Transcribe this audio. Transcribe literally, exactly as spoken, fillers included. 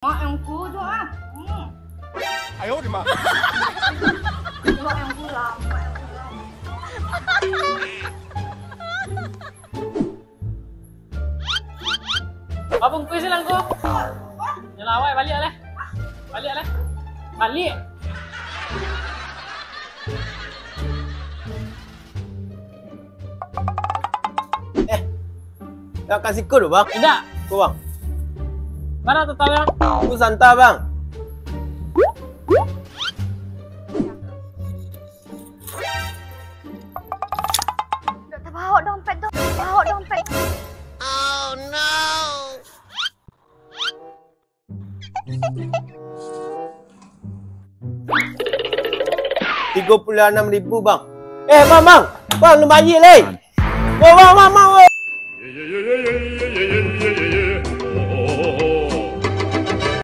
Mak yang kurus ah. Hmm. Ayo, di mak. Mak yang kurus, mak yang kurus. Babungkuih silang ko. Nyo lah awak baliak lah. Baliak lah. Baliak. Eh, nak ka siko tu, Bang? Indak. Ko, Bang. Bara total, Bang? Ko santa, Bang. Dok, tabawok dompet tu. Tabawok dompet. Tigo puluah anam ribu, Bang. Eh, Bang, Bang. Bang, alun bayia lai. Bang, Bang, Bang, Bang.